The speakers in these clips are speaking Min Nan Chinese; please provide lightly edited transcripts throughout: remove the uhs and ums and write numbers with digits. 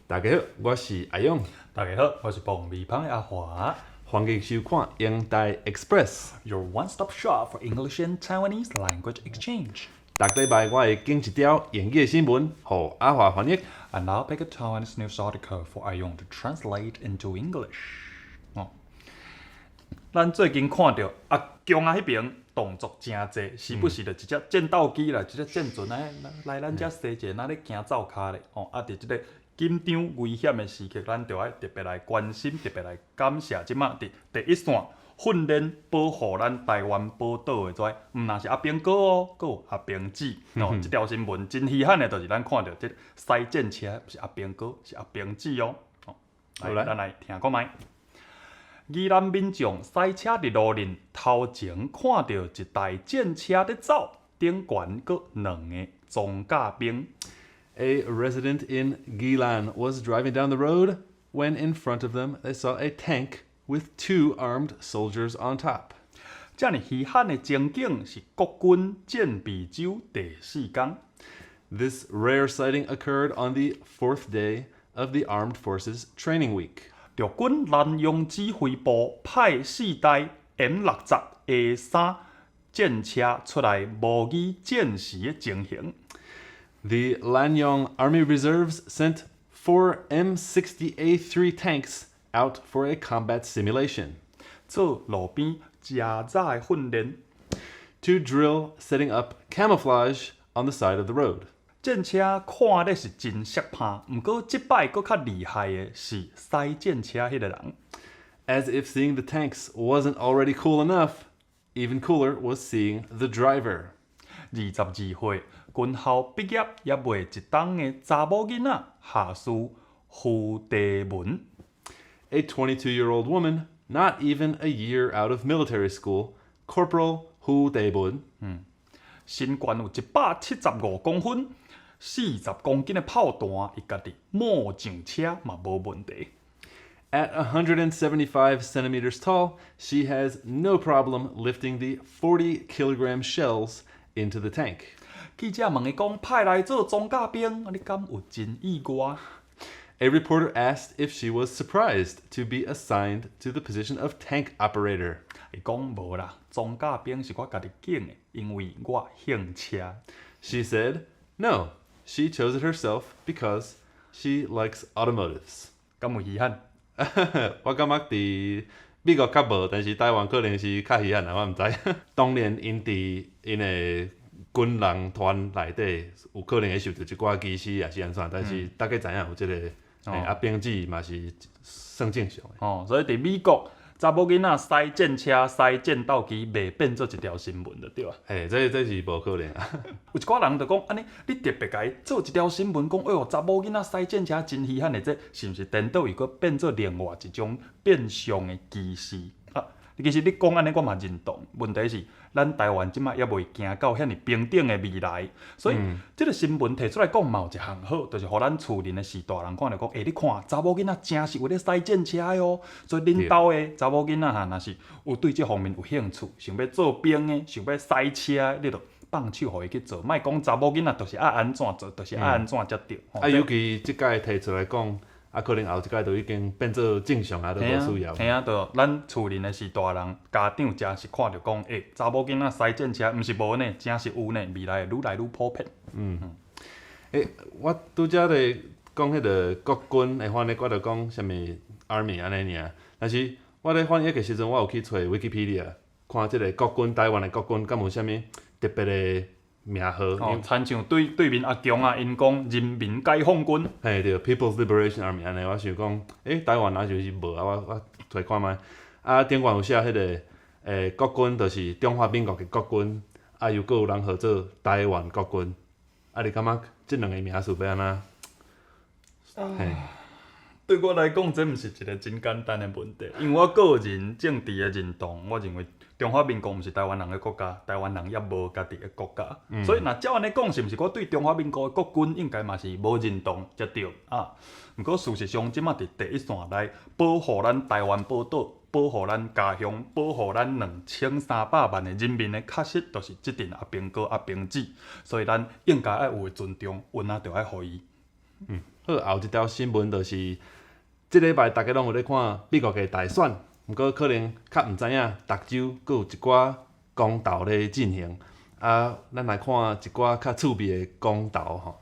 大家好，我是阿勇。大家好，我是磅米芳的阿華。歡迎收看英台 Express。 Your one-stop shop for English and Taiwanese language exchange。逐禮拜我會揀一條英語的新聞，予阿華翻譯。 And I'll pick a Taiwanese news article for 阿勇 to translate into English。哦，咱最近看著阿共仔彼爿動作誠濟，時不時就一隻戰鬥機啦，一隻戰船來來咱遮踅一下，若咧行走跤咧。哦，啊，佇這個緊張危險的時刻，咱著愛特別來關心，特別來感謝這馬佇第一線訓練保護咱台灣寶島的這位，毋但是阿兵哥哦，閣有阿兵姊。哦，這條新聞真稀罕的，就是咱看著這駛戰車，毋是阿兵哥，是阿兵姊哦。哦，好來，咱來聽看覓。宜蘭民眾駛車佇路面頭前看著一台戰車佇走，頂懸閣兩个裝甲兵。 A resident in Yilan was driving down the road when in front of them they saw a tank with two armed soldiers on top. 遮爾稀罕的情景是國軍戰備週第四工。 This rare sighting occurred on the fourth day of the Armed Forces Training Week. 陸軍南陽指揮部派四台 M60 A3戰車出來模擬戰時的情形。 The Lanyang Army Reserves sent four M60A3 tanks out for a combat simulation. 做路邊遮罩的訓練。 To drill setting up camouflage on the side of the road. 戰車看咧是真摔拍，毋過這擺閣較厲害的是駛戰車彼个人。 As if seeing the tanks wasn't already cool enough, even cooler was seeing the driver. 22歲，軍校畢業猶未一冬的查某囡仔，下士胡地文。 A 22-year-old woman, not even a year out of military school, Corporal Hu Daebun. 身懸有175公分，40公斤的炮彈，伊家己摸上車嘛無問題。 At 175 centimeters tall, she has no problem lifting the 40 kilogram shells into the tank. 記者問伊講，派來做裝甲兵，你敢有真意外？ A reporter asked if she was surprised to be assigned to the position of tank operator. 伊講無啦，裝甲兵是我家己揀的，因為我興車。 She said no, she chose it herself because she likes automotives. 敢有稀罕？我感覺佇美國較無，但是台灣可能是較稀罕啦，我毋知。當然，𪜶佇𪜶的軍人團內底，有可能會受著一寡歧視，抑是按怎，但是大家知影有這个阿兵姊嘛是算正常的。哦，所以佇美國，查某囡仔駛戰車、駛戰鬥機，袂變做一條新聞就對啊。嘿，這是無可能啊。有一寡人就講，按呢你特別共伊做一條新聞，講哎喲，查某囡仔駛戰車真稀罕的，這是毋是顛倒又閣變做另外一種變相的歧視？啊，其實你講按呢，我嘛認同。問題是，咱台灣這馬猶未行到遐爾平等的未來，所以這个新聞提出來講嘛有一項好，就是予咱厝裡的序大人看著講，欸，你看查某囡仔誠是有咧駛戰車的哦。所以恁兜的查某囡仔哈，若是有對這方面有興趣，想欲做兵的，想欲駛車的，你就放手予伊去做，莫講查某囡仔就是愛按怎做，就是愛按怎才對。啊，尤其這擺提出來講，啊，可能後一擺就已經變做正常啊，都無需要。嘿啊，就咱厝裡的序大人，家長誠是看著講，欸，查某囡仔駛戰車，毋是無呢，誠是有呢，未來會愈來愈普遍。欸，我拄才咧講彼个國軍的翻譯，我就講啥物 army 按呢爾。但是我咧翻譯的時陣，我有去揣 Wikipedia 看這个國軍，台灣的國軍敢有啥物特別的名號？哦，親像對對面阿共啊，𪜶講人民解放軍。嘿對，People's Liberation Army 按呢，我想講，欸，台灣若就是無啊，我揣看覓。啊，頂懸有寫彼个，國軍就是中華民國的國軍，啊，又閣有人號做台灣國軍。啊，你感覺這兩个名詞欲按怎？嘿。對我來講，這毋是一个真簡單的問題，因為我個人政治的認同，我認為中華民國毋是台灣人的國家，台灣人猶無家己的國家，所以若照按呢講，是毋是我對中華民國的國軍應該嘛是無認同才對啊？毋過事實上，這馬佇第一線來保護咱台灣寶島、保護咱家鄉、保護咱2300萬的人民的，確實就是這陣阿兵哥、阿兵姊，所以咱應該愛有的尊重，阮仔就愛予伊。好，後一條新聞就是，這禮拜大家攏有咧看美國的大選，毋過可能較毋知影，逐州閣有一寡公投咧進行。啊，咱來看一寡較趣味的公投吼。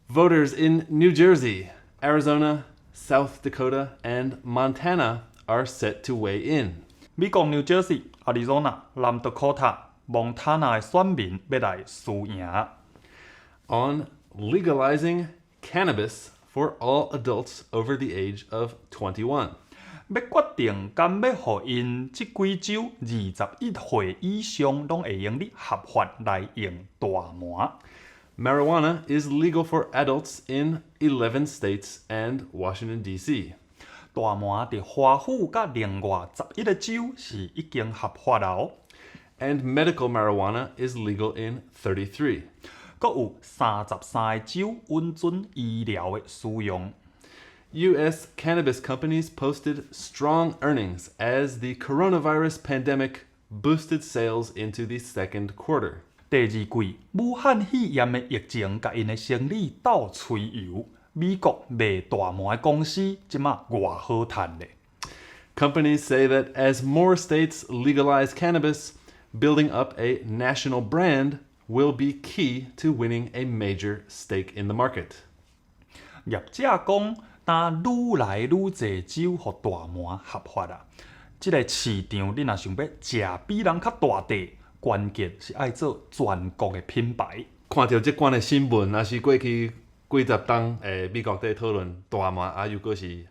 Voters in New Jersey, Arizona, South Dakota, and Montana are set to weigh in. 美國 New Jersey、Arizona、南 Dakota、Montana 的選民欲來輸贏。 On legalizing cannabis for all adults over the age of 21. 欲決定敢欲予𪜶這幾州21歲以上攏會用得合法來用大麻。 Marijuana is legal for adults in 11 states and Washington, D.C. 大麻佇華府佮另外11個州是已經合法了。 And medical marijuana is legal in 33. 閣有33個州允准醫療的使用。 U.S. cannabis companies posted strong earnings as the coronavirus pandemic boosted sales into the second quarter. 第二季，武漢肺炎的疫情共𪜶的生理鬥吹油，美國賣大麻的公司這馬偌好趁咧。 Companies say that as more states legalize cannabis, building up a national brand will be key to winning a major stake in the market. 業者講，當愈來愈濟州予大麻合法啊，這个市場你若想欲食比人較大塊，關鍵是愛做全國的品牌。看著這款的新聞，若是過去幾十冬，美國佇討論大麻啊，又閣是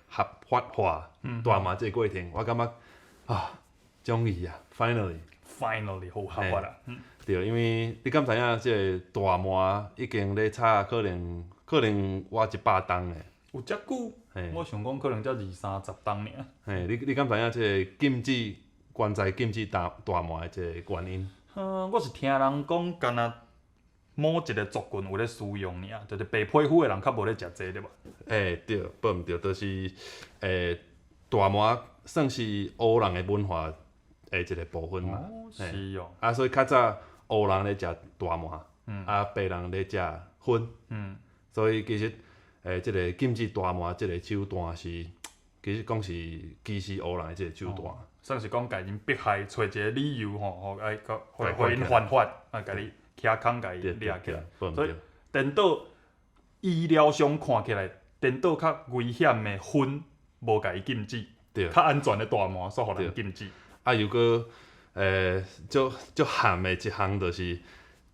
合法化大麻這個過程，我感覺啊，終於啊，finally， Finally 好合法啊！對，因為你敢知影，這个大麻已經咧炒，可能倚100冬的。有遮久？我想講可能才二三十冬爾。嘿，你敢知影這个禁止關在禁止大麻的這个原因？嗯，我是聽人講，敢若某一个族群有咧使用爾，就是白皮膚的人較無咧食這個對無？欸，對，報毋對，就是大麻算是黑人的文化的一个部分嘛。哦，是哦。啊，所以較早黑人咧食大麻，啊，白人咧食薰。所以其實這个禁止大麻這个手段是，其實講是歧視黑人的這个手段。算是講共𪜶迫害，揣一个理由吼，吼愛閣予𪜶犯法，啊，共你起空共伊掠起來。所以顛倒醫療上看起來，顛倒較危險的薰無共伊禁止，較安全的大麻煞予人禁止。啊，又閣足足譀的一項就是，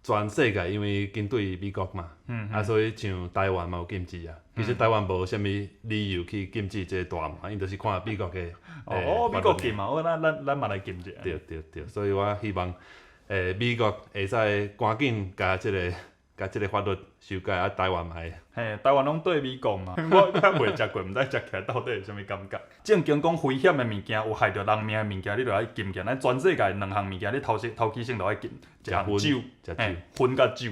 全世界因為針對美國嘛，啊，所以像台灣嘛有禁止啊。其實台灣無啥物理由去禁止這个大麻，𪜶就是看美國的。哦，美國禁嘛，好，咱嘛來禁者。對對對，所以我希望美國會使趕緊共這个法律修改，啊，台灣嘛會。嘿，台灣攏對美國嘛，我較袂食過，毋知食起來到底是啥物感覺。正經講危險的物件，有害著人命的物件，你就愛禁起來。咱全世界兩項物件，你頭先頭起先就愛禁，一項酒，嘿，薰佮酒。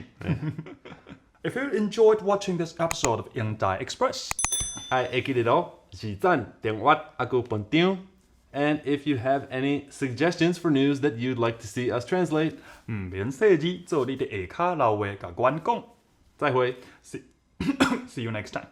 If you enjoyed watching this episode of 英台 Express，愛會記得囉，是讚、訂閱，抑閣分享。And if you have any suggestions for news that you'd like to see us translate，毋免細膩，做你佇下跤留話共阮講。再會，See you next time。